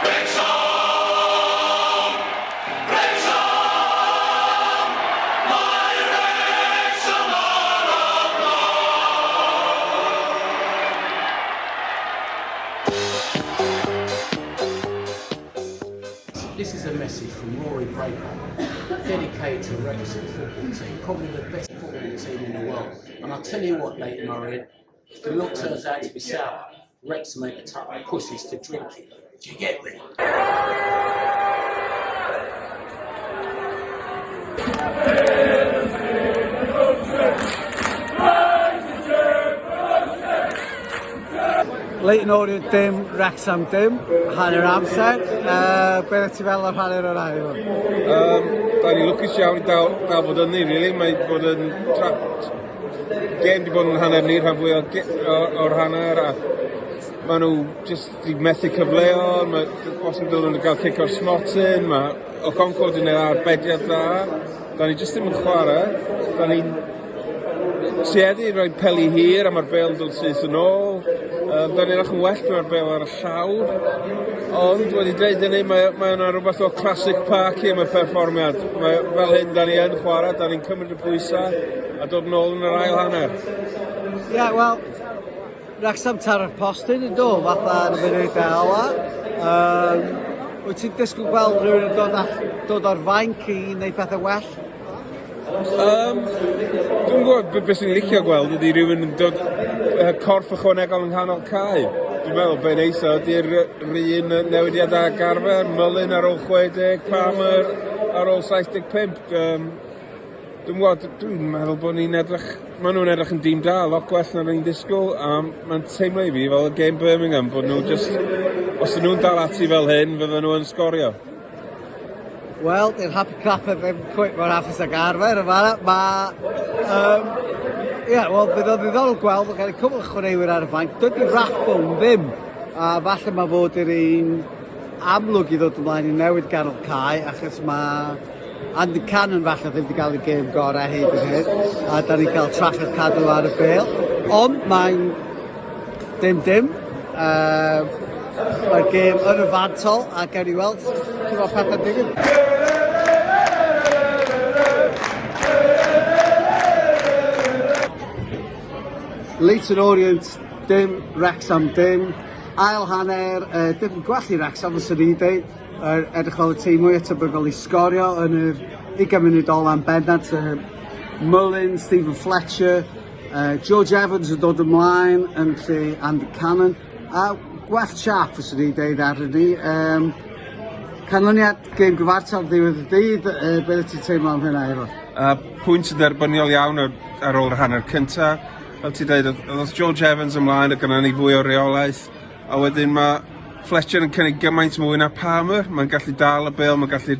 Wrecsam! Wrecsam! Mae Wrecsam ar y blaen! This is a message from Rory Breaker, dedicated to Wrexham football team, probably the best football team in the world. And I'll tell you what, Leighton Orient, if the milk turns out to be sour, Wrexham ain't the type of pussies to drink it. Do you get me? Leighton Orient dim, Wrexham dim, hanner amser. Uh, beth ti fel o'r hanner o'r ail? Um, da ni'n lwcus iawn i dal, dal fod yn ni, really. Mae bod yn tra... Gêm di bod yn hanner ni rhan fwy o'r hanner a maen nhw jyst di methu cyfleon, mae bosib dylen nhw gael cic o'r smotyn, mae Okonkwo wedi gwneud arbediad dda. Da ni jyst ddim yn chwarae. Da ni'n tueddu i roi peli hir a mae'r bêl yn dod syth yn ôl. Um, da ni'n edrych yn well pan mae'r bêl ar y llawr. Ond wedi dweud hynny, mae, mae yna rhywbeth o classic Parky am y perfformiad. Mae, fel hyn, da ni yn chwarae, da ni'n cymryd y pwysau a dod yn ôl yn yr ail hanner. Ie, yeah, wel, Wrexham taro'r postyn yn do, fatha yn y munudau ola. Um, wyt ti'n disgwyl gweld rhywun yn dod, all, dod o'r fainc i wneud pethau well? Um, dwi'n gwybod beth be sy'n licio gweld ydy rhywun yn dod uh, corff ychwanegol yng nghanol cae. Dwi'n meddwl be neisa ydy'r un newidiadau ag arfer, Mullin ar ôl 60, Palmer ar ôl 75. Um, Dwi'n gwybod, dwi'n meddwl bod ni'n edrych, maen nhw'n edrych yn dîm da, lot gwell na ni'n disgwyl, a mae'n teimlo i fi fel y gêm Birmingham, bod nhw just, os ydyn nhw'n dal ati fel hyn, fydden nhw yn sgorio. Wel, di'r Happy Clapper ddim cweit mor hapus ag arfer yma. Mae... Um, Ie, yeah, wel, bydd o'n ddiddorol gweld, mae gen i cwbl o chwaraewyr ar y fainc. Dydy Rathbone ddim, a falle mae fod yr un amlwg i ddod ymlaen i newid ganol cae, achos mae Andy Cannon falle ddim wedi cael ei gêm gorau hyd yn hyn, a da ni'n cael trafferth cadw ar y bêl. Ond mae'n dim dim. Uh, mae'r gêm yn y fantol, a gen i weld sut mae pethau'n digwydd. Leyton Orient dim, Wrexham dim. Ail hanner, uh, dim gwell i Wrexham fyswn i'n deud. Er, edrych fel y tîm mwyaf tebygol i sgorio yn yr 20 munud ola'n bendant. Uh, Mullin, Stephen Fletcher, uh, George Evans yn dod ymlaen yn lle Andy Cannon. A gwell siap fyswn i'n deud ar ni. Um, canlyniad gêm gyfartal ddiwedd y dydd, uh, beth ti'n teimlo am hynna efo? Uh, pwynt yn dderbyniol iawn ar, ar ôl yr hanner cynta. Fel ti'n dweud, oedd George Evans ymlaen a gyda ni fwy o reolaeth. A wedyn mae Fletcher yn cynnig gymaint mwy na Palmer. Mae'n gallu dal y bêl, mae'n gallu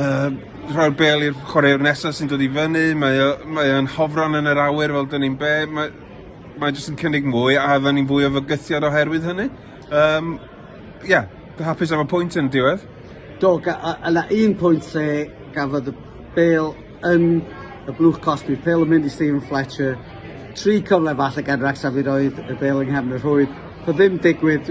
uh, rhoi'r bêl i'r chwaraewr nesaf sy'n dod i fyny. Mae, o, mae o'n hofran yn yr awyr fel dyn ni'n be. Mae, mae jyst yn cynnig mwy a dda ni'n fwy o fygythiad oherwydd hynny. Um, yeah, hapus efo pwynt yn y diwedd. Do, a, a, a un pwynt lle gafodd y bêl yn y blwch cosbi, pêl yn mynd i Steven Fletcher, tri cyfle falle gan Wrexham i roed y bêl yng nghefn y rhwyd. Doedd ddim digwydd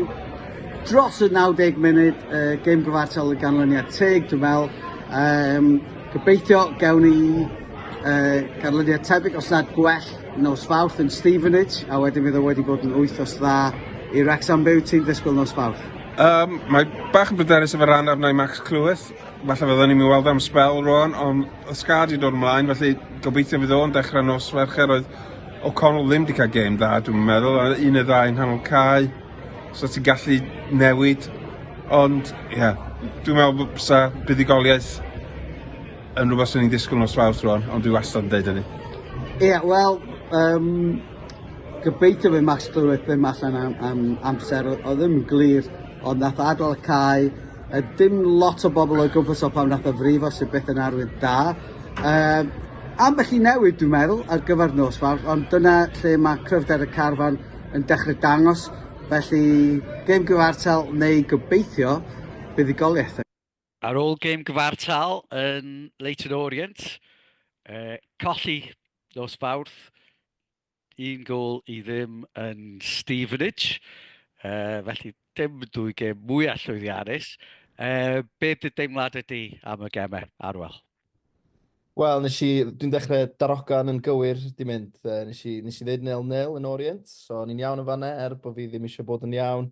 dros y 90 munud, uh, gêm gyfartal y ganlyniad teg, dwi'n meddwl. Um, gobeithio gewn ni uh, ganlyniad tebyg, os nad gwell, nos Fawrth yn Stevenage, a wedyn fydd o wedi bod yn wythnos dda i Wrexham. Be wyt ti'n ddisgwyl nos Fawrth? Um, mae bach yn bryderus efo'r rhan arna i Max Clywys. Falle fydden ni'n mynd weld am sbel rwan, ond oedd Scar 'di dod ymlaen, felly gobeithio fydd o'n dechrau nos Fercher. Oedd O'Connell ddim 'di cael gêm dda, dwi'n meddwl, a un neu ddau yng nghanol cae, so ti'n gallu newid. Ond, ie, yeah, dwi'n meddwl bod bysa buddugoliaeth yn rhywbeth sy'n ni'n disgwyl nos Fawrth rwan, ond dwi wastad yn deud hynny. Ie, yeah, wel, um, gobeithio fydd Max Clywed ddim allan am, am amser, oedd ddim yn glir, ond nath adael y cae, Uh, dim lot o bobl o gwmpas o pam nath o frifo sydd byth yn arwydd da. Uh, ambell i newid dwi'n meddwl ar gyfer nos Fawrth, ond dyna lle mae cryfder y carfan yn dechrau dangos. Felly, gêm gyfartal neu gobeithio buddugoliaeth. Ar ôl gêm gyfartal yn Leyton Orient, uh, colli nos Fawrth, un gôl i ddim yn Stevenage. Felly dim dwy gêm mwyaf llwyddiannus. Be dy deimlad ydy am y gemau, Arwel? Wel, nes i, dwi'n dechrau darogan yn gywir, di mynd. Uh, nes, i, nes i ddeud 0-0 yn Orient, so o'n i'n iawn yn fanna, er bod fi ddim eisiau bod yn iawn.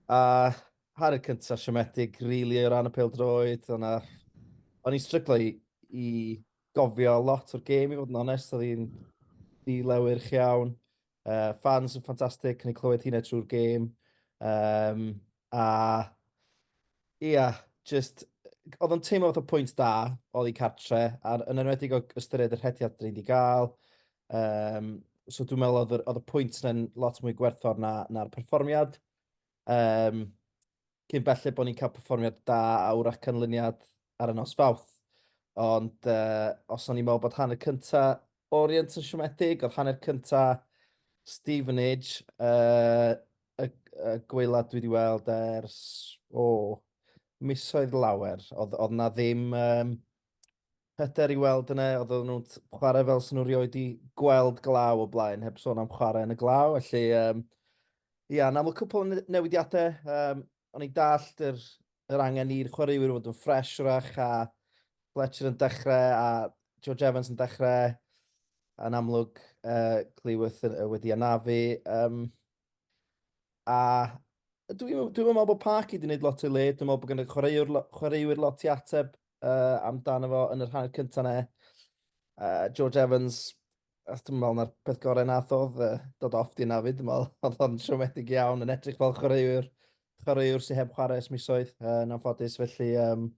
A hanner cyntaf siomedig, really, o ran y pêl-droed. O'n i'n stryglo i, i gofio lot o'r gêm, i fod yn onest. Oedd hi'n ddilewyrch iawn. Uh, fans yn ffantastig, yn ei clywed hynna trwy'r gêm. Um, a ia, just, oedd o'n teimlo fath o pwynt da oddi cartre, a yn enwedig o ystyried y rhediad dyn ni wedi gael. Um, so dwi'n meddwl oedd, oedd y pwynt yna'n lot mwy gwerthfawr na'r na, na perfformiad. Um, cyn belled bod ni'n cael perfformiad da a wrach canlyniad ar y nos Fawrth. Ond uh, os o'n i'n meddwl bod hanner cynta Orient yn siomedig, oedd hanner cynta Stevenage, uh, y, y gwaelod dwi wedi weld ers, o, oh, misoedd lawer. Oedd, oedd na ddim um, hyder i weld yna, oedd nhw'n chwarae fel sy'n nhw rioed i gweld glaw o blaen, heb sôn am chwarae yn y glaw. Felly, um, ia, yn amlwg cwpl o newidiadau. Um, o'n i'n dallt yr, yr angen i'r chwaraewyr fod yn ffres wrach, a Fletcher yn dechrau, a George Evans yn dechrau, yn amlwg uh, Cleworth wedi anafu. Um, a dwi'n dwi meddwl bod Parky wedi gwneud lot o'i le. Dwi'n meddwl bod gen y chwaraewr, chwaraewyr lot i ateb uh, amdano fo yn yr hanner cyntaf ne. Uh, George Evans, os dwi'n meddwl na'r peth gorau nath oedd uh, dod off di anafu, dwi'n meddwl oedd o'n siomedig iawn yn edrych fel chwaraewr, chwaraewr sy'n heb chwarae ers misoedd, uh, yn anffodus, felly um,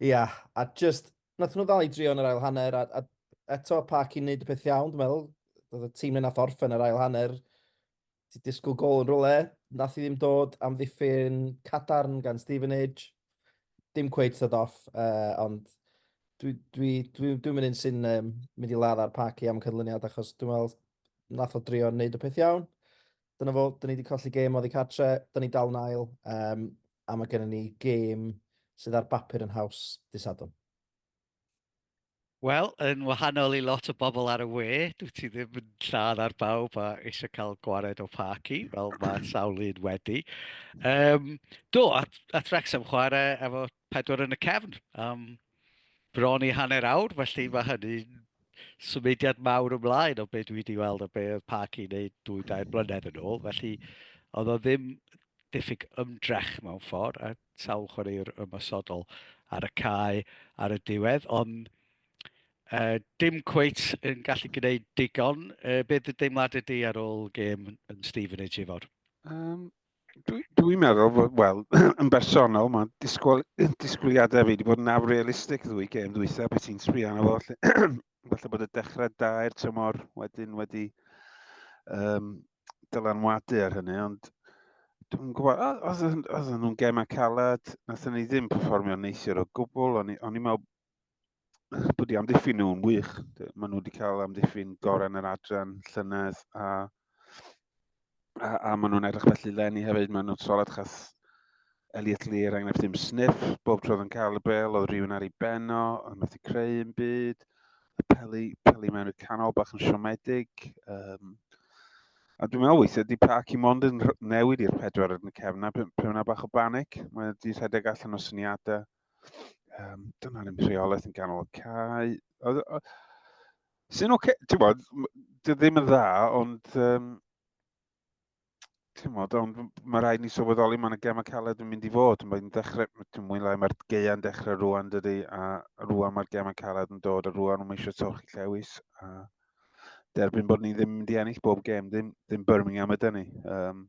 ia, a just, nath nhw ddal i drio yn yr ail hanner, a, a eto Parky'n neud y peth iawn, dwi'n meddwl, oedd y tîm nath orffen yr ail hanner, ti disgwyl gol yn rhywle, nath i ddim dod, amddiffyn cadarn gan Stevenage, dim cweit dod off, uh, ond dwi, dwi, dwi, dwi'n mynd un sy'n um, mynd i ladd ar Parky am canlyniad, achos dwi'n meddwl nath o drio wneud y peth iawn. Dyna fo, dyn ni wedi colli gêm oddi cartre, dyn ni dal yn ail, um, a mae gennym ni gêm sydd ar bapur yn haws dydd Sadwrn. Wel, yn wahanol i lot o bobl ar y we, dwi ti ddim yn lladd ar bawb a eisiau cael gwared o Parky, fel mae sawl un wedi. Um, do, at, at Wrexham chwarae efo pedwar yn y cefn am bron i hanner awr, felly mae hynny'n symudiad mawr ymlaen o be dwi wedi weld o be oedd Parky'n neud dwy, dair blynedd yn ôl. Felly oedd o ddim diffyg ymdrech mewn ffordd, a sawl chwaraewr ymosodol ar y cae ar y diwedd, ond uh, dim cweit yn gallu gwneud digon. Uh, beth dy deimlad ydy ar ôl gêm yn Stevenage i fod? Um, Dwi'n dwi meddwl, wel, yn bersonol, mae disgwyl, disgwyliadau fi wedi bod yn afrealistig ddwy gêm dwytha, beth ti'n sbio arno fo. Falle bod y dechrau da i'r tymor wedyn wedi um, dylanwadu ar hynny, ond dwi'n gwybod, oedd oedden nhw'n gemau caled, nathon ni ddim perfformio neithiwr o gwbl, o'n i'n meddwl bod i amddiffyn nhw'n wych. Maen nhw wedi cael amddiffyn gorau yn yr adran llynedd, a, a, a maen nhw'n edrych felly lenni hefyd, maen nhw'n solid chas Elliot Lee er enghraifft ddim sniff, bob tro oedd yn cael y bel, oedd rhywun ar ei ben o, oedd methu creu yn byd, y peli, peli mewn i'r canol bach yn siomedig. Um, a dwi'n meddwl weithiau, di Parky mond yn newid i'r pedwar yn y cefn, a pryd yna bach o banic, mae wedi rhedeg allan o syniadau. Um, dyna'r ddim rheolaeth yn ganol y cae. Sy'n oce, okay, ti'n bod, dy ddim yn dda, ond um, ti'n bod, ond mae rhaid ni sylweddoli mae yna gemau caled yn mynd i fod. Mae'n dechrau, dwi'n mwy lai, mae'r gaeau'n dechrau rwan dydy, a rwan mae'r gemau caled yn dod, a rwan mae eisiau torchi llewis, a derbyn bod ni ddim yn mynd i ennill bob gêm, ddim, ddim Birmingham ydyn ni. Um,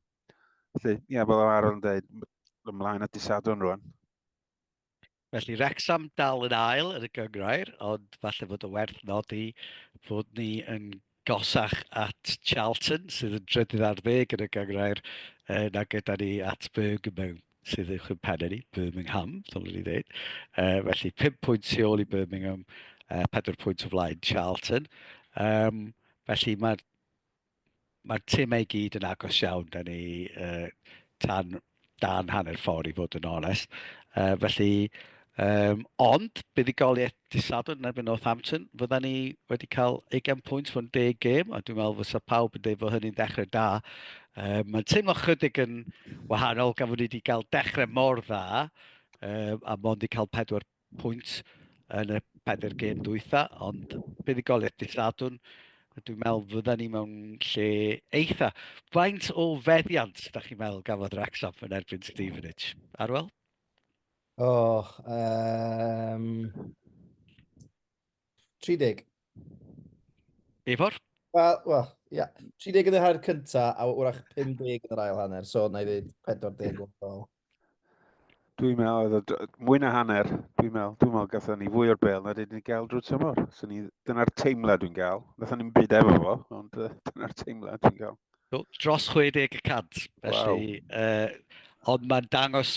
felly, ie, yeah, fel Aaron yn dweud, ymlaen at Disadwn rwan. Felly Wrexham dal yn ail yn y gynghrair, ond falle fod o werth nodi fod ni yn gosach at Charlton, sydd yn drydydd ar ddeg yn y gynghrair, eh, na gyda ni at Birmingham, sydd uwch yn pen ni, Birmingham, dylwn ni ddweud. Eh, felly 5 pwynt tu ôl i Birmingham, eh, 4 pwynt o flaen Charlton. Um, felly mae'r mae'r timau i gyd yn agos iawn, da ni uh, tan, dan hanner ffordd i fod yn onest. Uh, felly, um, ond buddugoliaeth dydd Sadwrn yn erbyn Northampton, fydda ni wedi cael 20 pwynt mewn 10 gêm, a dwi'n meddwl fysa pawb yn dweud fod hynny'n ddechrau da. Mae'n teimlo chydig yn wahanol gan fod ni wedi cael dechrau mor dda a mond i cael 4 pwynt yn y pedair gêm dwytha, ond buddugoliaeth dydd Sadwrn, dwi'n meddwl fydda ni mewn lle eitha. Faint o feddiant da chi'n meddwl gafodd Wrexham yn erbyn Stevenage? Arwel? Oh, um, 30. Ifor? Wel, well, ia. Yeah. 30 yn yr hanner cynta a wrach 50 yn yr ail hanner, so na i ddweud 40 o Dwi'n meddwl, oedd o mwy na hanner, dwi'n meddwl. Dwi'n meddwl gathon ni fwy o'r bel na dyn ni gael drwy'r tymor. So ni, dyna'r teimlad dwi'n gael. Nathon ni'n byd efo fo, ond uh, dyna'r teimlad dwi'n gael. Dros 60 y cant, felly. Wow. Uh, ond mae'n dangos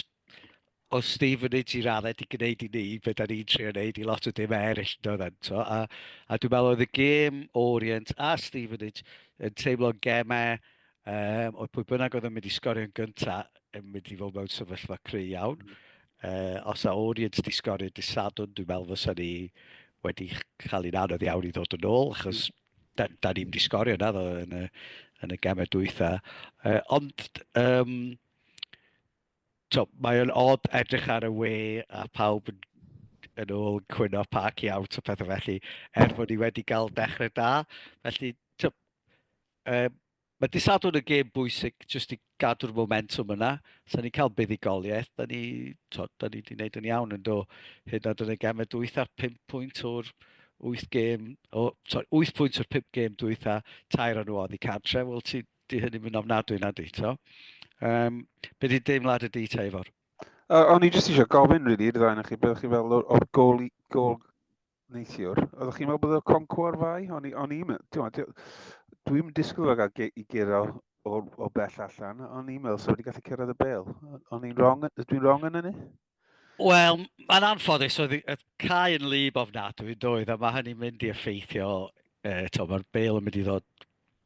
o Stevenage i raddau di gwneud i ni be da ni'n trio wneud i lot o dim eraill yn dod eto. A, a dwi'n meddwl oedd y gêm Orient a Stevenage yn teimlo'n gemau um, oedd pwy bynnag oedd yn mynd i sgorio'n gyntaf yn mynd i fod mewn sefyllfa cry iawn. Uh, os a Orient di sgorio dy Sadwrn, dwi'n meddwl fysa ni wedi cael un anodd iawn i ddod yn ôl, achos da, da ni'n di sgorio naddo yn y, yn y gemau dwytha. Uh, ond um, to, mae o'n odd edrych ar y we a pawb yn, yn ôl yn cwyno parky out a pethau felly, er fod ni wedi cael dechrau da. Felly, to, um, mae dydd Sadwrn yn gêm bwysig jyst i gadw'r momentum yna. Sa ni'n cael buddugoliaeth, da ni, to, da ni wedi gwneud yn iawn yn do. Hyd yn oed yn y gemau dwytha, 5 pwynt o'r 8 gêm, o, sorry, 8 pwynt o'r 5 gêm dwytha, tair o'n nhw oddi cartre. Wel, ti, di hynny'n mynd ofnadwy na di, to. Um, be di deimlad y di, te, Ifor? Uh, o'n i jyst eisiau gofyn, really, i'r ddau chi, beth chi'n fel o'r, or gol, gol neithiwr? Oeddech chi'n meddwl bod o Conco ar fai? O'n i, o'n i'n meddwl, dwi'n disgwyl fo gael i guro o, o bell allan. O'n i'n meddwl, so wedi gallu cyrraedd y bel. O'n i'n wrong, dwi'n wrong yn hynny? Wel, mae'n anffodus, oedd y cae yn lib ofnadwy, doedd, a mae hynny'n mynd i effeithio, e, to, mae'r bel yn mynd i ddod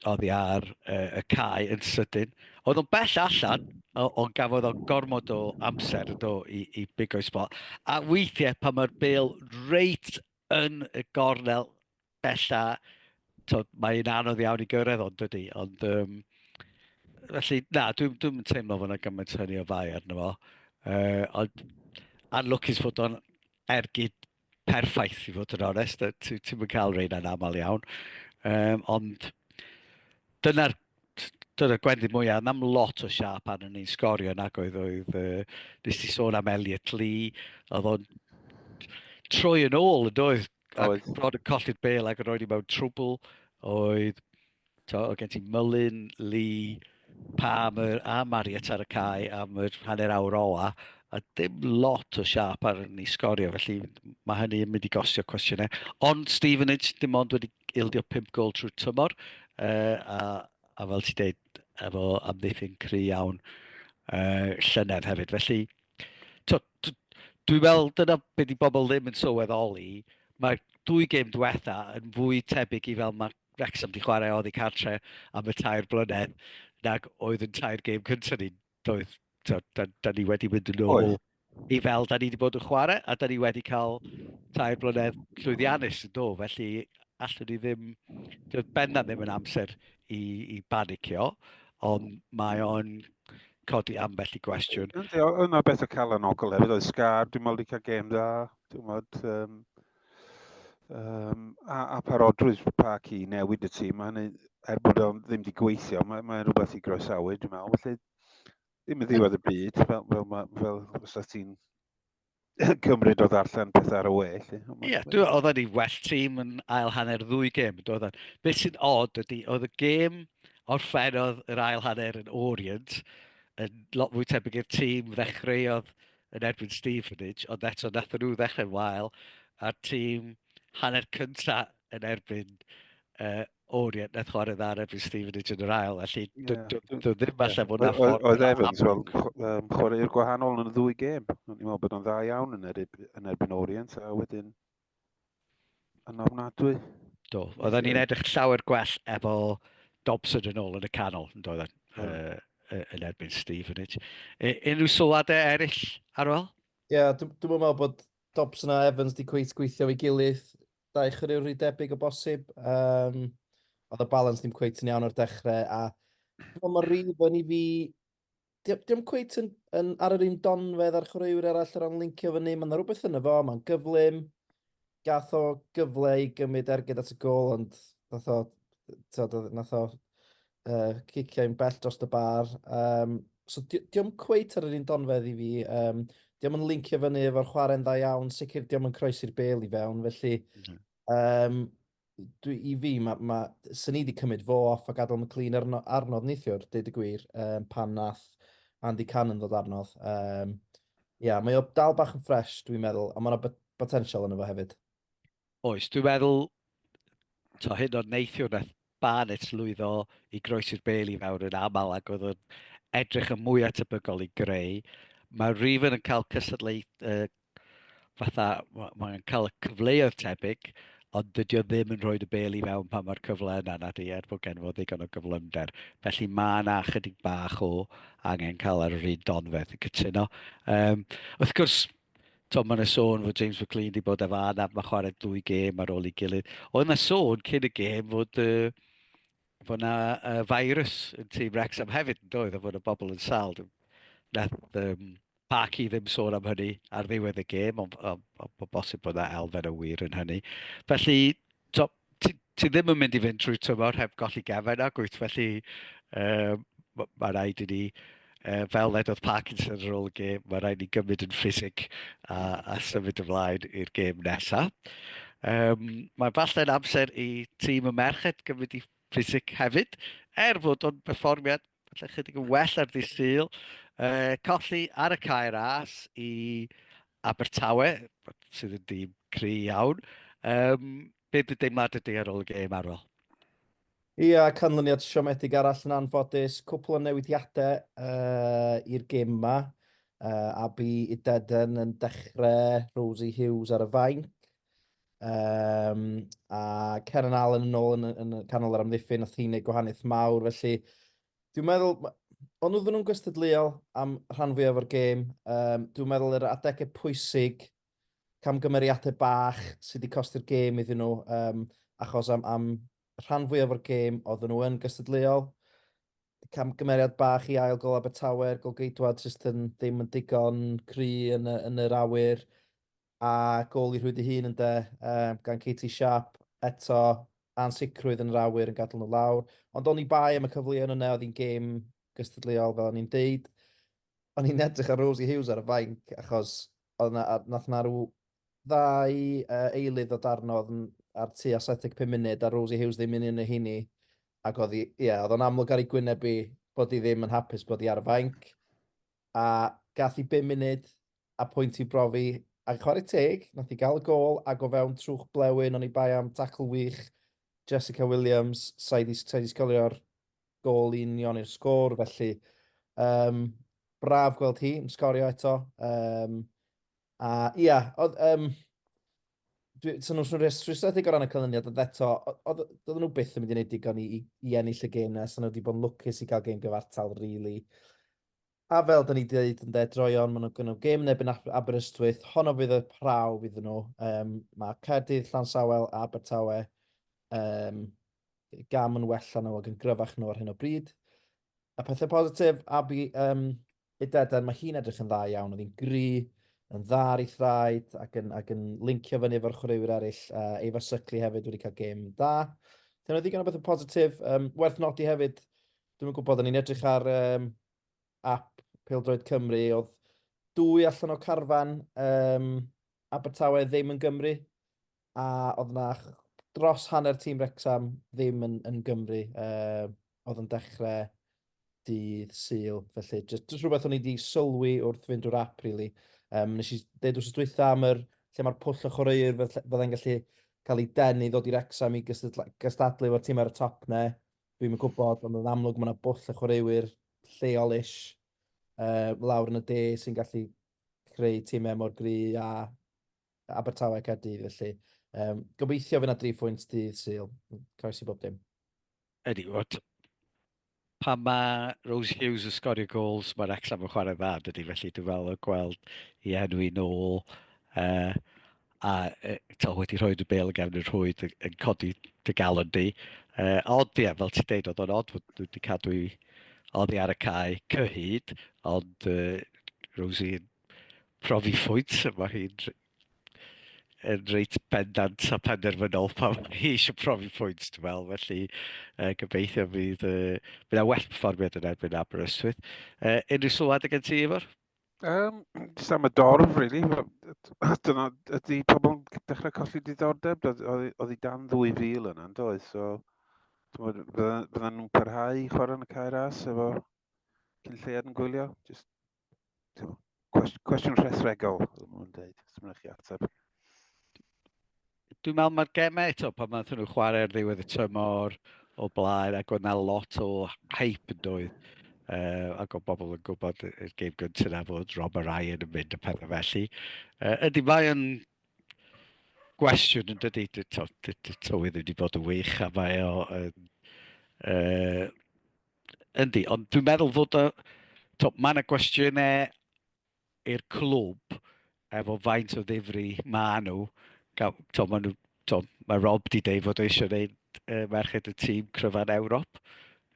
oddi ar e, y cae yn sydyn. Oedd o'n bell allan, ond gafodd o gormod o amser do, i, i bigo'i spot. A weithiau pan mae'r bel reit yn y gornel bella, to, mae'n anodd iawn i gyrraedd ond dydy. Ond, um, felly, na, dwi'n dwi teimlo fod yna gymaint hynny o fai arno fo. Uh, ond anlwcus fod o'n ergyd perffaith, i fod yn onest. Ti'n ti cael rheina'n aml iawn. Um, ond dyna'r dyna'r gwendid mwyaf, am lot o siap arno ni'n sgorio nag oedd oedd, uh, nes ti sôn am Elliot Lee, oedd o'n troi yn ôl yn doedd, Ac bron yn colli'r bel ac yn rhoi ni mewn trwbl. Oedd, to, oedd gen ti Mullin, Lee, Palmer a Marriott ar y cae am yr hanner awr ola, a dim lot o siap ar ni sgorio, felly mae hynny yn mynd i gostio cwestiynau. Ond Stevenage dim ond wedi ildio 5 gol trwy'r tymor, uh, a, a fel ti'n deud, efo amddiffyn cry iawn uh, llynedd hefyd. Felly, to, dwi'n meddwl dyna be di bobl ddim yn sylweddoli, mae dwy gêm diwetha yn fwy tebyg i fel mae Wrexham di chwarae oddi cartre am y tair blynedd nag oedd yn tair gêm cyntaf ni. Doedd, to, da, da ni wedi mynd yn ôl i fel da ni wedi bod yn chwarae, a da ni wedi cael tair blynedd llwyddiannus yn do, felly allwn ni ddim, doedd bendant ddim yn amser i, i banicio, ond mae o'n codi ambell i gwestiwn. Yndi, oedd yna beth o calanogol hefyd, oedd Scar, dwi'n meddwl, wedi cael gêm dda, dwi'n meddwl, um, um, a, a parodrwydd Park i newid y tîm, mae hynny, er bod o'n ddim wedi gweithio, mae'n mae rhywbeth i groesawu, dwi'n meddwl, felly ddim yn ddiwedd y byd, fel, fel, fel, fel os ti'n cymryd o ddarllen pethau ar y we. Ie, yeah, dwi'n oedden ni well tîm yn ail hanner ddwy gêm, doedden. Beth sy'n odd ydy, oedd y gêm orffennodd yr ail hanner yn Orient yn lot fwy tebyg i'r tîm ddechreuodd yn erbyn Stevenage, ond eto nath nhw ddechrau'n wael, a'r tîm hanner cynta yn erbyn uh, Orient nath chwarae dda yn erbyn Stevenage yn yr ail, felly yeah. dwi ddim falle fod na ffordd. Oedd Evans fel um, chwaraewr gwahanol yn y ddwy gêm. O'n i'n meddwl bod o'n dda iawn yn erbyn, yn erbyn Orient, a wedyn yn ofnadwy. Do, oedden ni'n edrych llawer gwell efo Dobson yn ôl yn y canol, yn doedden, mm. uh, yn erbyn Stevenage. E, unrhyw sylwadau eraill, Arwel? Ie, yeah, dwi'n dwi meddwl bod Dobson a Evans di cweit gweithio efo'i gilydd. Dau chwaraewr rhy debyg o bosib. Um, oedd y balans ddim cweit yn iawn o'r dechrau a Wel, mae Reven i fi... Diolch cweit yn, yn, ar yr un donfedd a'r chwaraewyr arall o ran lincio fyny. Mae yna rhywbeth yna fo, mae'n gyflym. Gath o gyfle i gymryd ergyd at y gol, ond nath o, tyd, nath o cicio i'n bell dros y bar. So di, diolch cweit ar yr un donfedd i fi. Diolch yn lincio fyny efo'r chwarae'n dda iawn. Sicr diolch yn croesi'r bel i fewn, felly... dwi, i fi, ma, ma, sy'n ni wedi cymryd fo off a gadael McLean arno, arnodd neithiwr, deud y gwir, pan nath Andy Cannon ddod arnodd. Yeah, mae o dal bach yn ffres, dwi'n meddwl, ond mae yna potensial yno fo hefyd. Oes, dwi'n meddwl, to, hyn o'r neithiwr nath Barnett lwyddo i groesi'r bel i fewn yn aml ac oedd o'n edrych yn mwy atebygol i greu. Mae Reven yn cael cystadleu, fatha, mae'n cael y cyfleoedd tebyg, ond dydy o ddim yn rhoi y bel i fewn pan mae'r cyfle yna, na di, er bod gen fo ddigon o gyflymder. Felly mae yna chydig bach o angen cael ar yr un donfedd, yn cytuno. Wrth gwrs, to, mae yna sôn fod James McLean wedi bod efo anaf, mae chwarae dwy gêm ar ôl ei gilydd. Oedd yna sôn cyn y gêm fod, fod yna virus yn tîm Wrexham hefyd, yn doedd, a fod y bobl yn sâl. Nath Parky ddim sôn am hynny ar ddiwedd y gêm, ond on, on, on bosib bod yna elfen o wir yn hynny. Felly, to, ti, ti ddim yn mynd i fynd trwy tymor heb golli gefen nag wyt, felly mae rhaid i ni, fel ledodd Parkinson ar ôl y gêm, mae rhaid i ni gymryd yn ffisig a, a symud ymlaen i'r gêm nesaf. Mae falle'n amser i tîm y merched gymryd i ffisig hefyd, er fod o'n perfformiad falle chydig yn well ar ddydd Sul. Colli ar y cae ras i Abertawe, sydd yn dîm cry iawn. Be dy deimlad ydy ar ôl y gêm, Arwel? Ia, canlyniad siomedig arall yn anffodus. Cwpl o newidiadau i'r gêm yma. Abi Ideden yn dechrau, Rosie Hughes ar y fainc. A Karen Allen yn ôl yn, yn canol yr amddiffyn, nath hi'n neud gwahaniaeth mawr, felly dwi'n meddwl, ond oedden nhw'n gystadleuol am rhan fwyaf o'r gêm. Dwi'n meddwl yr adegau pwysig, camgymeriadau bach sydd wedi costi'r gêm iddyn nhw, achos am, am rhan fwyaf o'r gêm oedden nhw yn gystadleuol. Camgymeriad bach i ail gol Abertawe, golgeidwad jyst yn ddim yn digon cry yn, y, yn yr awyr. A gôl i rhwyd ei hun ynde, gan Katie Sharp, eto ansicrwydd yn yr awyr yn gadael nhw lawr. Ond o'n i bai am y cyfleoedd yna, oedd hi'n gêm gystadleuol fel o'n i'n deud. O'n i'n edrych ar Rosie Hughes ar y fainc, achos oedd na, nath na rhyw ddau eilydd o darno oedd yn ar tua 75 munud, a Rosie Hughes ddim yn un o heini. Ac oedd hi, ie, oedd o'n amlwg ar ei gwyneb hi bod hi ddim yn hapus bod hi ar y fainc. A gath hi 5 munud a pwynt i brofi, a chwarae teg, nath hi gael y gôl ac o fewn trwch blewyn, oni bai am tackle wych Jessica Williams, sa'i di, sa di sgolio'r gôl i unioni'r sgôr, felly braf gweld hi yn sgorio eto. A ia, oedd, dwi, so nhw'n swnio'n rhwystredig o ran y canlyniad, ond eto, oedden nhw byth yn mynd i wneud digon i, i, i ennill y gêm nes, so nhw wedi bod yn lwcus i gael gêm gyfartal, really. A fel da ni wedi dweud yn de, droion, maen nhw'n gynnal gêm yn erbyn Aberystwyth, honno fydd y prawf iddyn nhw. Mae Caerdydd, Llansawel a Abertawe gam yn wella nhw ac yn gryfach nhw ar hyn o bryd. A pethau positif, Abi Ideden, mae hi'n edrych yn dda iawn, oedd hi'n gry, yn dda ar ei thraed ac yn, ac yn lincio fyny efo'r chwaraewyr eraill. Eva Suckley hefyd wedi cael gêm dda. Dyna ddigon o bethau positif. Werth nodi hefyd, dwi'n gwybod, o'n i'n edrych ar app Pêl-droed Cymru, oedd dwy allan o carfan Abertawe ddim yn Gymru, a oedd na dros hanner tîm Wrexham ddim yn, yn Gymru, oedd yn dechrau dydd Sul. Felly, just, just rhywbeth o'n i wedi sylwi wrth fynd drwy'r app, really. Nes i ddeud wrth dwytha am yr, lle mae'r pwll o chwaraewyr fyddai'n gallu cael ei denu ddod i Wrexham i gystadlu efo'r tîm ar y top ne. Dwi'm yn gwybod, ond yn amlwg mae yna bwll o chwaraewyr lleol-ish lawr yn y de sy'n gallu creu tîmau mor gry a Abertawe a Caerdydd, felly gobeithio fydd yna 3 phwynt dydd Sul. Croesi bob dim. Ydy, what, pan mae Rose Hughes yn sgorio gols, mae Wrexham yn chwarae dda, dydy, felly dwi'n fel o gweld i enw i nôl a to, wedi rhoi y bêl yn gefn y rhwyd yn, yn codi dy galon di. Ond ie, fel ti'n deud, oedd o'n od fod nhw wedi cadw i oddi ar y cae cyhyd, ond Rosie yn profi phwynt, mae hi'n yn reit bendant a penderfynol pan mae hi eisiau profi pwynt, dwi'n meddwl. Felly, gobeithio fydd, bydd yna well perfformiad yn erbyn Aberystwyth. Unrhyw sylwadau gen ti, Ifor? Jyst am y dorf, really. Dyna, ydy pobl yn dechrau colli diddordeb? Oedd hi dan 2,000 yna, yn doedd? So, bydden nhw'n parhau i chwarae yn y Cae Ras efo cyn lleiad yn gwylio? Just cwestiwn rhethregol, fel maen nhw'n dweud. Os mae'n chi ateb. Dwi'n meddwl mae'r gemau eto, pan wnaethon nhw chwarae ar ddiwedd y tymor o blaen, ac oedd 'na lot o hype yn doedd. Ac oedd bobl yn gwybod y gêm gyntaf yna fod Rob Ryan yn mynd a pethau felly. Ydy, mae yn gwestiwn yn dydy, tywydd wedi bod yn wych a mae o yn... Yndi, ond dwi'n meddwl fod o... Mae yna gwestiynau i'r clwb efo faint o ddifri maen nhw. To, ma nhw to, mae Rob di deud fod o eisiau gwneud merched y tîm cryfa'n Ewrop.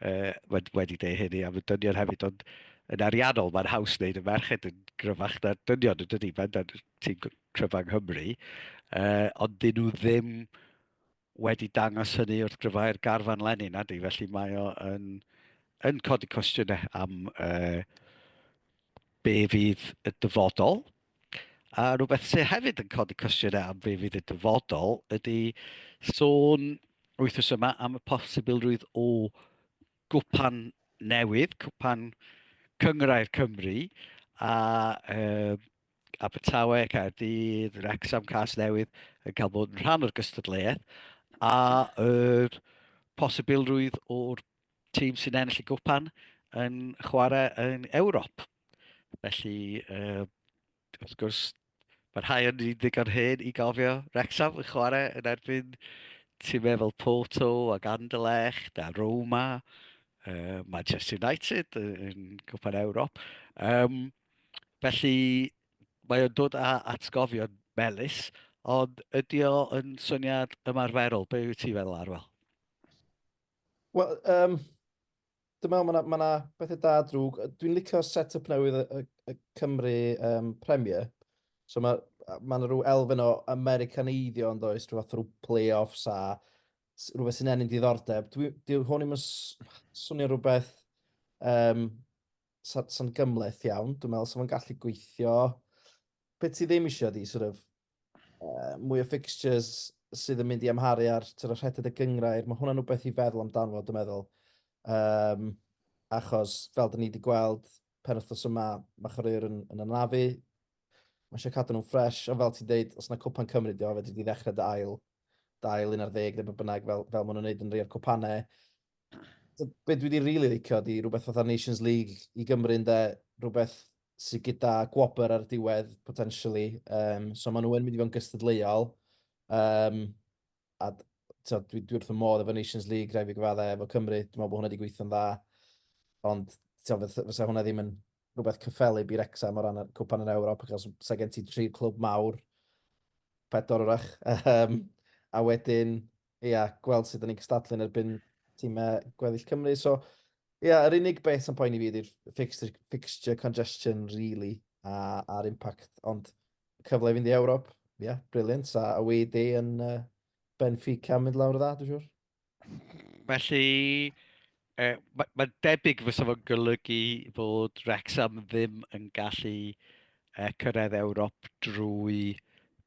Wedi, wedi deud hynny am y dynion hefyd, ond yn ariannol mae'n haws wneud y merched yn gryfach na'r dynion, yn dydy, mae'n tîm cryfa yng Nghymru. Ond dyn nhw ddim wedi dangos hynny wrth gryfhau'r garfan leni, nadi? Felly mae o yn, yn codi cwestiynau am be fydd y dyfodol. A rhywbeth sydd hefyd yn codi cwestiynau am be fydd y dyfodol ydy sôn wythnos yma am y posibilrwydd o gwpan newydd, cwpan Cynghrair Cymru, a Abertawe, Caerdydd, Wrecsam, Casnewydd yn cael bod yn rhan o'r gystadleuaeth, a yr posibilrwydd o'r tîm sy'n ennill y gwpan yn chwarae yn Ewrop. Felly, wrth gwrs, mae rhai o'n ni'n ddigon hen i gofio Wrecsam yn chwarae yn erbyn tîmau fel Porto ac Anderlecht a Roma, Manchester United yn Cwpan Ewrop. Felly, mae o'n dod â atgofion melys, ond ydy o yn syniad ymarferol? Be wyt ti feddwl, Arwel? Wel, dwi'n meddwl mae yna ma bethau da drwg. Dwi'n licio set-up newydd y, y, y Cymru Premier. So mae ma yna rhyw elfen o Americaneiddio yn does, rhyw fath o play-offs a rhywbeth sy'n ennyn diddordeb. Dwi, dwi hwn ddim yn swnio rhywbeth sa'n sa gymhleth iawn. Dwi'n meddwl sa fo'n gallu gweithio. Be ti ddim eisiau di, sort of, mwy o fixtures sydd yn mynd i amharu ar sort of, rhedeg y gynghrair. Mae hwnna'n rhywbeth i feddwl amdano fo, dwi'n meddwl. Achos, fel dyn ni wedi gweld penwythnos yma, mae chwaraewyr yn anafu. Mae eisiau cadw nhw'n ffres, ond fel ti'n deud, os yna Cwpan Cymru, di o, fedri di ddechrau dy ail 11 neu beth bynnag, fel maen nhw'n neud yn rhai o'r cwpanau. So, be dwi wedi rili licio di rhywbeth fatha Nations League i Gymru ynde, rhywbeth sydd gyda gwobr ar y diwedd, potentially. So maen nhw yn mynd i fod yn gystadleuol. A so, dwi wrth fy modd efo Nations League, rhaid fi gyfadde, efo Cymru. Dwi'n meddwl bod hwnna wedi gweithio'n dda. Ond so, fysa hwnna ddim yn rhywbeth cyffelyb i Wrecsam o ran y Cwpan yn Ewrop, achos sa gen ti tri clwb mawr, pedwar wrach. A wedyn, ia, gweld sut da ni'n cystadlu yn erbyn tîmau gweddill Cymru. So, ia, yr unig beth sy'n poeni fi ydy'r fixture congestion, really, a'r impact. Ond cyfle i fynd i Ewrop, ia, yeah, brilliant. A away day yn Benfica mynd lawr dda, dwi'n siŵr. Felly, mae'n ma debyg fysa fo'n golygu fod Wrexham ddim yn gallu cyrraedd Ewrop drwy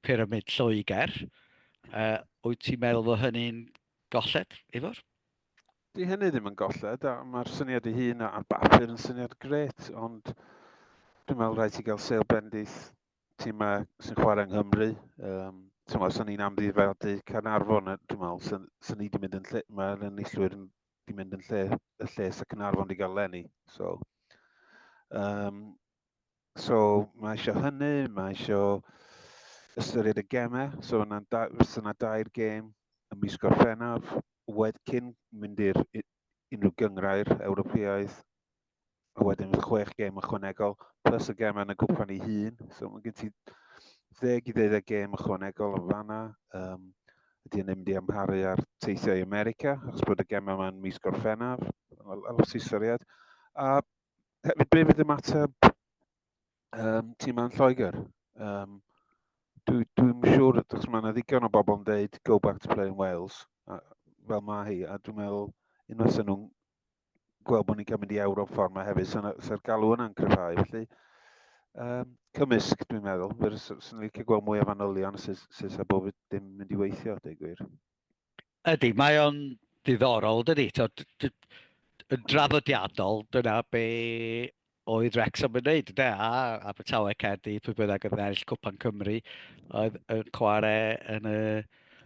pyramid Lloegr. Wyt ti'n meddwl fod hynny'n golled, Ifor? Di hynny ddim yn golled, a mae'r syniad ei hun ar bapur yn syniad gret, ond dwi'n meddwl rhaid ti gael sêl bendith tîmau sy'n chwarae yng Nghymru. Ti'n meddwl, sy'n ni'n amddifadu Caernarfon, dwi'n meddwl, sy'n ni wedi mynd yn lle, mae'r enillwyr wedi mynd yn lle, y lle sy'n Caernarfon wedi gael leni. So, so mae eisiau hynny, mae eisiau ystyried y gemau. So yna, fysa yna dair gêm ym mis Gorffennaf, wed cyn mynd i'r unrhyw gynghrair Ewropeaidd, a wedyn fydd 6 gêm ychwanegol, plus y gemau yn y gwpan ei hun. So mae gen ti 10 i 12 gêm ychwanegol yn fanna. Ydy hynny'n mynd i amharu ar teithiau i America, achos bod y gemau yma'n mis Gorffennaf, a lot i ystyried. A hefyd, be fydd ymateb tîm yn Lloegr? Dwi'n dwi siŵr, achos mae yna ddigon o bobl yn dweud go back to play in Wales, a, fel mae hi, a dwi'n meddwl unwaith sy'n nhw'n gweld bod ni'n cael mynd i Ewrop ffordd yma hefyd, sy'n so galw yna'n cryfhau. Felly, cymysg, dwi'n meddwl. Fy'n licio gweld mwy o fanylion sut sy bob dim mynd i weithio, dweud gwir. Ydy, mae o'n ddiddorol, dydy. Yn draddodiadol, dyna be oedd Wrexham yn wneud, ynde? A Abertawe, Caerdydd, pwy bynnag oedd yn ennill Cwpan Cymru, oedd yn chwarae yn y,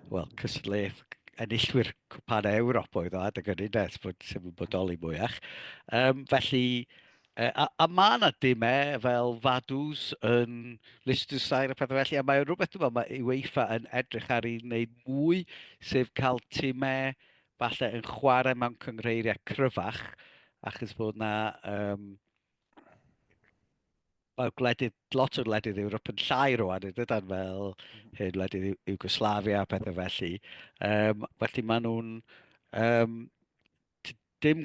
wel, cystadleuaeth enillwyr Cwpan Ewrop oedd o adeg hynny, ynde, bod sy'n yn bodoli mwyach. Felly, a mae yna dimau fel Vaduz yn Liechtenstein a pethau felly, a mae rhywbeth dwi'n meddwl mae UEFA yn edrych ar ei wneud mwy, sef cael timau falle yn chwarae mewn cynghreiriau cryfach, achos bod na um, mae gwledydd, lot o wledydd Ewrop yn llai rwan, yn dydan, fel hyn wledydd Iwgoslavia a pethau felly. Felly maen nhw'n... Um, dim,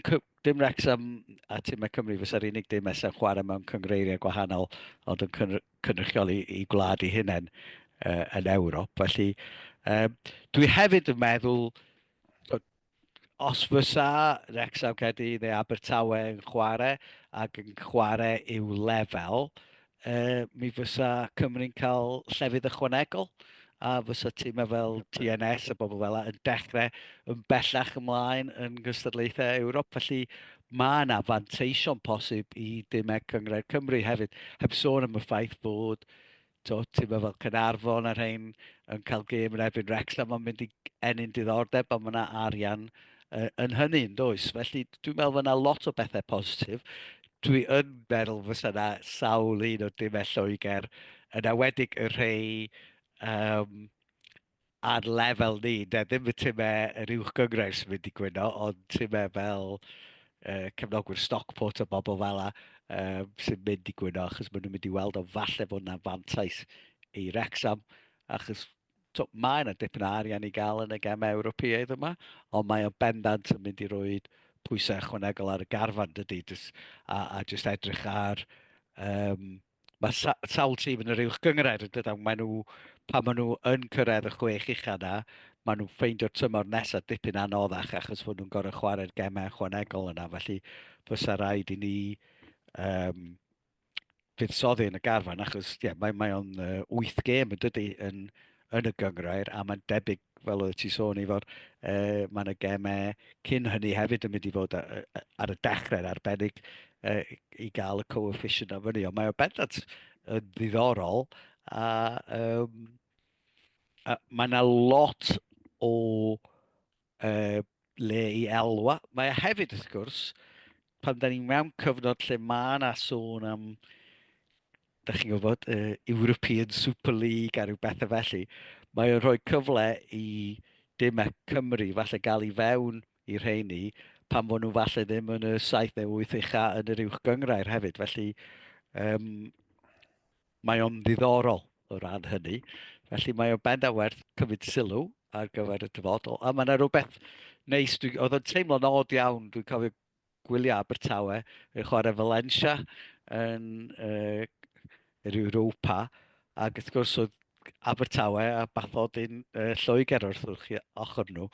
dim Wrexham a timau Cymru fysa'r unig dimau sy'n chwarae mewn cyngreiriau gwahanol, ond yn cynrychioli i gwlad eu hunain yn Ewrop. Felly, dwi hefyd yn meddwl, os fysa Wrexham, Caerdydd neu Abertawe yn chwarae ac yn chwarae i'w lefel, mi fysa Cymru'n cael llefydd ychwanegol a fysa tîmau fel TNS a bobl fel 'na yn dechrau yn bellach ymlaen yn gystadlaethau Ewrop. Felly mae yna fanteision posib i dimau Cynghrair Cymru hefyd, heb sôn am y ffaith bod timau fel Caernarfon a rhain yn cael gêm yn erbyn Wrexham, mae'n mynd i ennyn diddordeb a mae yna arian yn hynny, yn does? Felly dwi'n meddwl fod yna lot o bethau positif. Dwi yn meddwl fysa yna sawl un o dimau Lloegr, yn awedig y rhai ar lefel ni, de, ddim y timau yr uwch gynghrair sy'n mynd i gwyno, ond timau fel cefnogwyr Stockport a bobl fel 'na sy'n mynd i gwyno, achos maen nhw'n mynd i weld o falle bod yna fantais i Wrexham, achos to, mae yna dipyn o arian i gael yn y gemau Ewropeaidd yma, ond mae o bendant yn mynd i roi pwysau ychwanegol ar y garfan, dydy, jyst, a jyst edrych ar... Mae sawl tîm yn yr uwch gynghrair yn dydyn, maen nhw, pan maen nhw yn cyrraedd y chwech ucha yna, maen nhw'n ffeindio'r tymor nesaf dipyn anoddach achos fod nhw'n gorfod chwarae'r gemau ychwanegol yna, felly fysa rhaid i ni fuddsoddi yn y garfan, achos ie, mae o'n 8 gêm yn dydy yn, yn y gynghrair, a mae'n debyg, fel oedd ti sôn Ifor, mae yna gemau cyn hynny hefyd yn mynd i fod ar y dechrau'n arbennig i gael y coefficient am fyny, ond mae o bendant yn ddiddorol, a, a mae yna lot o le i elwa. Mae e hefyd, wrth gwrs, pan da ni mewn cyfnod lle mae yna sôn am, da chi'n gwybod, European Super League a rhyw bethau felly, mae o'n rhoi cyfle i dimau Cymru falle gael i fewn i rheini pan fod nhw falle ddim yn y 7 neu 8 ucha yn yr uwch gynghrair hefyd. Felly, mae o'n ddiddorol o ran hynny. Felly mae o'n bendant werth cymryd sylw ar gyfer y dyfodol. A mae yna rhywbeth neis, oedd o'n teimlo'n od iawn, dwi'n cofio gwylio Abertawe yn chwarae Valencia yn yr Europa, ac wrth gwrs oedd Abertawe a bathodyn Lloegr wrth ochr nhw.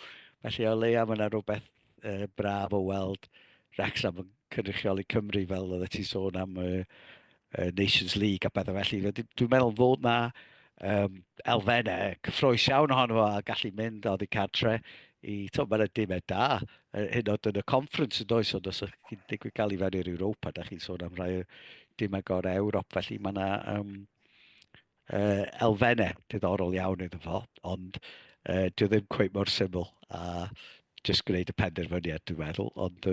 Felly o leia mae yna rhywbeth braf o weld Wrexham yn cynrychioli Cymru fel oeddet ti'n sôn am y Nations League a bethau felly. Dwi'n meddwl fod na elfennau cyffrous iawn ohono fo a gallu mynd oddi cartre i, to, mae'n dimau da, hyd yn oed yn y conference yn does, ond os ydych chi'n digwydd cael i fewn i'r Europa, da chi'n sôn am rhai o dimau gorau Ewrop, felly mae yna elfennau diddorol iawn iddo fo, ond dyw e ddim cweit mor syml a jyst gwneud y penderfyniad, dwi'n meddwl, ond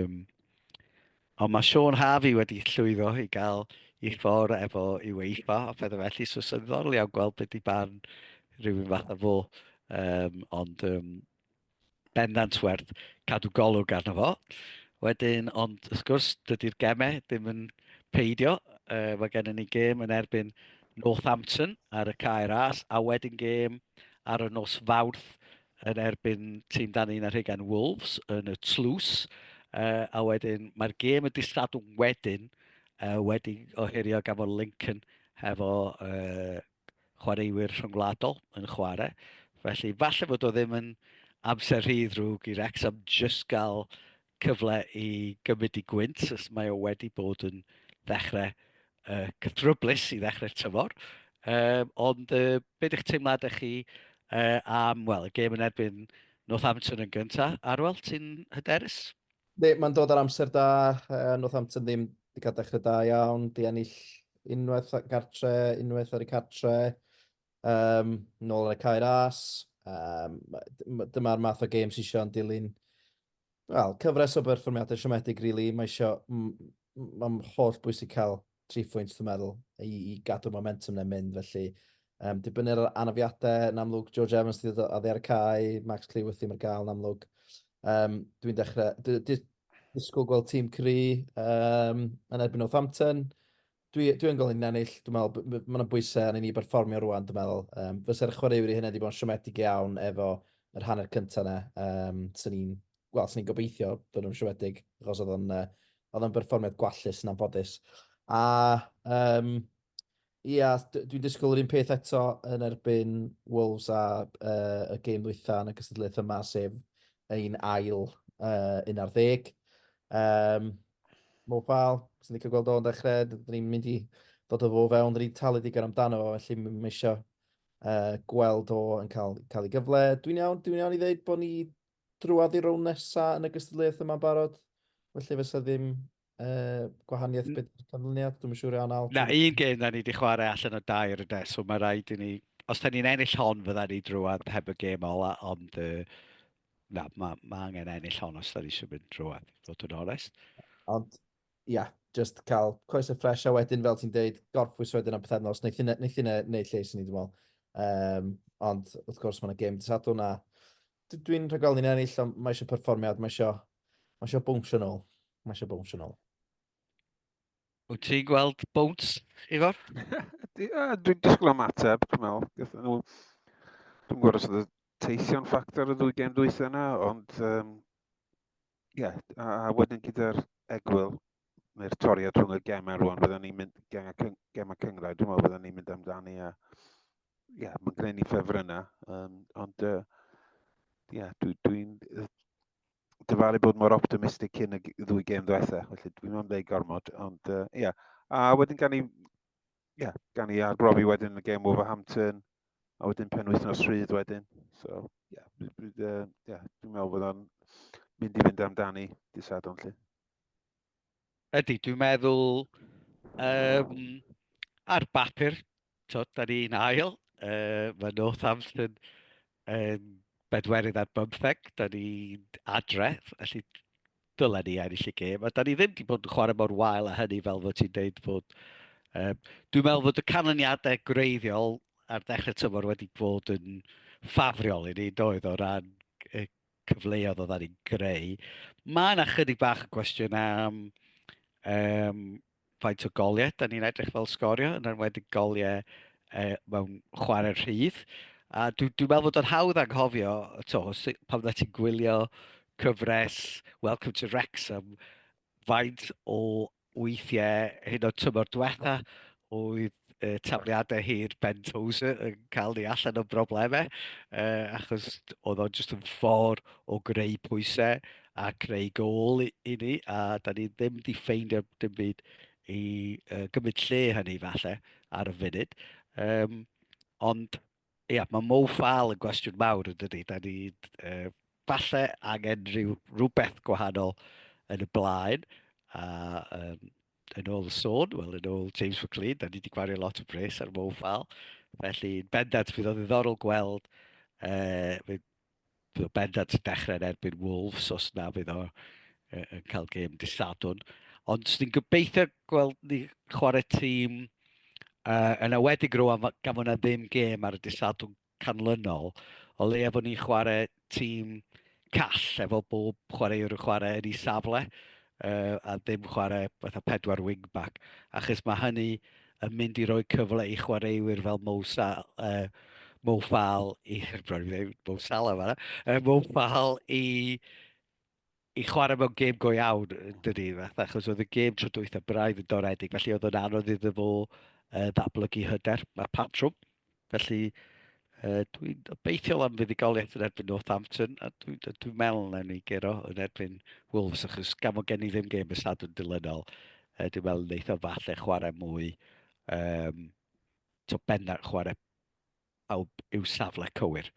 Ond mae Shaun Harvey wedi llwyddo i gael ei ffordd efo UEFA a pethau felly, so sy'n ddiddorol iawn gweld beth di barn rhywun fath â fo. Ond bendant werth cadw golwg arno fo. Wedyn, ond wrth gwrs, dydy'r gemau ddim yn peidio. Mae gennym ni gêm yn erbyn Northampton ar y Cae Ras, a wedyn gêm ar y nos Fawrth yn erbyn tîm dan un ar hugain Wolves yn y Tlws. A wedyn mae'r gêm y dydd Sadwrn wedyn wedi ohirio gan fod Lincoln hefo chwaraewyr rhyngwladol yn chwarae. Felly falle fod o ddim yn amser rhy ddrwg i Wrexham jyst gael cyfle i gymryd i gwynt, os mae o wedi bod yn ddechrau cythryblus i ddechrau'r tymor. Ond be ydych teimladau chi am, wel, y gêm yn erbyn Northampton yn gyntaf? Arwel, ti'n hyderus? Ne, mae'n dod ar amser da. Northampton ddim wedi cael dechrau da iawn. Di ennill unwaith gartre, unwaith ar ei cartre. Nôl ar y Cae Ras. Dyma'r math o gêm sy'n eisiau yn dilyn, wel, cyfres o berfformiadau siomedig, really. Mae eisiau, mae'n holl bwysig cael 3 phwynt, dwi'n meddwl, i gadw'r momentum na'n mynd. Felly, dibynnu ar anafiadau, yn amlwg, George Evans wedi dod oddi ar y cae, Max Cleworth ddim ar gael yn amlwg. Dwi'n dechrau, disgwyl gweld tîm cry yn erbyn Northampton. Dwi yn gweld ni'n ennill, dwi'n meddwl, mae yna bwysau arnyn ni berfformio rwan, dwi'n meddwl. Fysa'r chwaraewyr i hynny wedi bod yn siomedig iawn efo yr hanner cyntaf yna. Swn i'n, wel, swn i'n gobeithio bod nhw'n siomedig, achos oedd o'n berfformiad gwallus yn anffodus. A, ia, dwi'n disgwyl yr un peth eto yn erbyn Wolves a y gêm ddwytha yn y gystadleuaeth yma, sef ein ail 11. Mo Fall, sy'n licio gweld o'n dechrau, dyn ni'n mynd i ddod o fo fewn, dyn ni'n talu digon amdano fo, felly mae eisiau gweld o yn cael ei gyfle. Dwi'n iawn i ddeud bod ni drwadd i'r rownd nesaf yn y gystadleuaeth yma'n barod, felly fysa ddim gwahaniaeth beth yw'r canlyniad, dwi'n siŵr iawn, Al. Na, un gêm da ni wedi chwarae allan o dair yna, so mae rhaid i ni, os da ni'n ennill hon, fydda ni drwadd heb y gêm ola, ond na, ma angen ennill hon os da ni eisiau mynd drwadd, i fod yn onest. Ond, ia, just cael coesau ffres a wedyn, fel ti'n deud, gorffwys wedyn am pythefnos, neith hynna neud lles i ni, dwi'n meddwl. Ond, wrth gwrs, mae yna gêm dydd Sadwrn a dwi'n rhagweld ni'n ennill, ond mae eisiau perfformiad, mae eisiau bownsio nôl. Mae eisiau bownsio nôl. Wyt ti'n gweld bounce, Ifor? Dwi'n disgwyl am ateb, dwi'n meddwl. Dwi'n gwybod os oedd y teithio'n ffactor y ddwy gêm dwytha yna, ond ie, a wedyn gyda'r egwyl, neu'r toriad rhwng y gemau rwan, fydden ni'n mynd, gemau cynghrair, dwi'n meddwl fydden ni'n mynd amdani a ie, yeah, mae'n gwneud ni ffefrynnau, ond ie, yeah, dwi'n dyfalu bod mor optimistig cyn y ddwy gêm ddiwetha, felly dwi'n am ddeud gormod, ond ie. Yeah. A wedyn gan ni, yeah, gan ni arbrofi wedyn y gêm Wolverhampton, a wedyn penwythnos rhydd wedyn. So, ie, yeah, yeah, dwi'n meddwl bod o'n mynd i fynd amdani dydd Sadwrn, lle. Ydy, dwi'n meddwl ar bapur, to, da ni'n ail, mae Northampton yn 14 ar 15, da ni'n adre, felly dylen ni ennill y gêm. A da ni ddim wedi bod yn chwarae mor wael a hynny fel fod ti'n deud fod. Dwi'n meddwl fod y canlyniadau gwreiddiol ar ddechrau tymor wedi bod yn ffafriol i ni, doedd, o ran y cyfleoedd oedden ni'n greu. Mae yna chydig bach o gwestiwn am faint o goliau da ni'n edrych fel sgorio, yn enwedig goliau mewn chwarae rhydd. A dwi meddwl fod o'n hawdd anghofio, to, pan fydda ti'n gwylio cyfres Welcome to Wrexham, faint o weithiau hyn o tymor diwetha oedd tafliadau hir Ben Tozer yn cael ni allan o broblemau, achos oedd o'n just yn ffordd o greu pwysau a creu gôl i ni, a da ni ddim wedi ffeindio dim byd i gymryd lle hynny falle ar y funud. Ond ia, mae Mo Faal yn gwestiwn mawr yn dydy. Da ni falle angen rhywbeth gwahanol yn y blaen. A yn ôl y sôn, wel, yn ôl James McLean, da ni wedi gwario lot o bres ar Mo Faal. Felly, bendant, fydd o'n ddiddorol gweld, fydd o bendant yn dechrau yn erbyn Wolves, os na fydd o yn cael gêm dydd Sadwrn. Ond swn i'n gobeithio gweld ni chwarae tîm yn enwedig rwan gan fod 'na ddim gêm ar y dydd Sadwrn canlynol, o leia fod ni'n chwarae tîm call efo bob chwaraewr yn chwarae yn ei safle a ddim chwarae fatha pedwar wing-back, achos mae hynny yn mynd i roi cyfle i chwaraewyr fel Mo Faal i, bron i ddweud Mo Salah fan'na, Mo Faal i i chwarae mewn gêm go iawn, dydy, fath, achos oedd y gêm tro dwytha braidd yn doredig, felly oedd o'n anodd iddo fo ddatblygu hyder mae'r patrwm. Felly uh, dwi'n obeithiol am fuddugoliaeth yn erbyn Northampton, a dwi'n dwi, dwi meddwl nawn ni guro yn erbyn Wolves, achos gan fod gen i ddim gêm y Sadwrn dilynol, dwi'n meddwl wneith o falle chwarae mwy, um, to bendant chwarae pawb i'w safle cywir,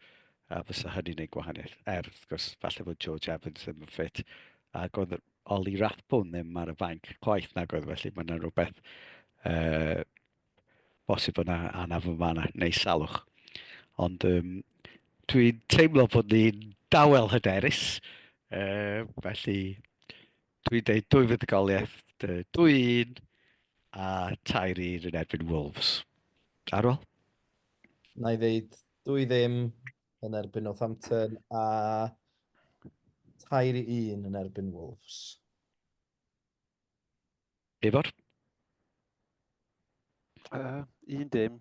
a fysa hynny'n neud gwahaniaeth. Er, wrth gwrs, falle fod George Evans ddim yn ffit, ac oedd Ollie Rathbone ddim ar y fainc chwaith nag oedd, felly mae yna rhywbeth uh, bosib bod yna anaf yn fanna, neu salwch. Ond um, dwi'n teimlo bod ni'n dawel hyderus, uh, felly dwi'n deud dwy fuddugoliaeth, 2-1 a 3-1 yn erbyn Wolves. Arwel? Na i ddeud 2-0 yn erbyn Northampton a 3-1 yn erbyn Wolves. Ifor? 1-0,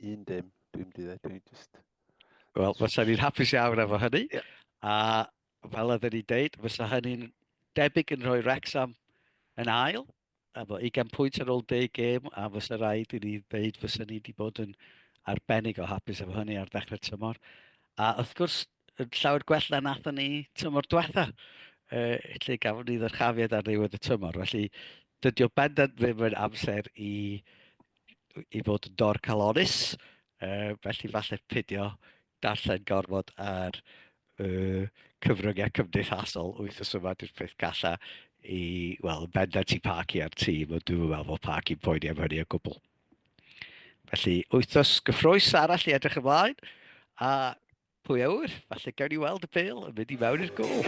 1-0, dwi'n mynd i ddweud, dwi'n just... Wel, fysa ni'n hapus iawn efo hynny. Yeah. A fel oedden ni'n deud, fysa hynny'n debyg yn rhoi Wrexham yn ail, efo 20 pwynt ar ôl 10 gêm, a fysa rhaid i ni ddeud fysa ni wedi bod yn arbennig o hapus efo hynny ar ddechrau tymor. A wrth gwrs, yn llawer gwell na nathon ni tymor diwetha, uh, lle gafon ni ddyrchafiad ar ddiwedd y tymor. Felly, dydy o bendant ddim yn amser i, i fod yn dorcalonnus, uh, felly falle pidio darllen gormod ar y cyfryngau cymdeithasol wythnos yma di'r peth calla i, wel, yn bendant i Parky a'r tîm, ond dwi'm yn meddwl bod Parky'n poeni am hynny o gwbl. Felly, wythnos gyffrous arall i edrych ymlaen, a pwy a ŵyr, falle gawn ni weld y bêl yn mynd i mewn i'r gôl.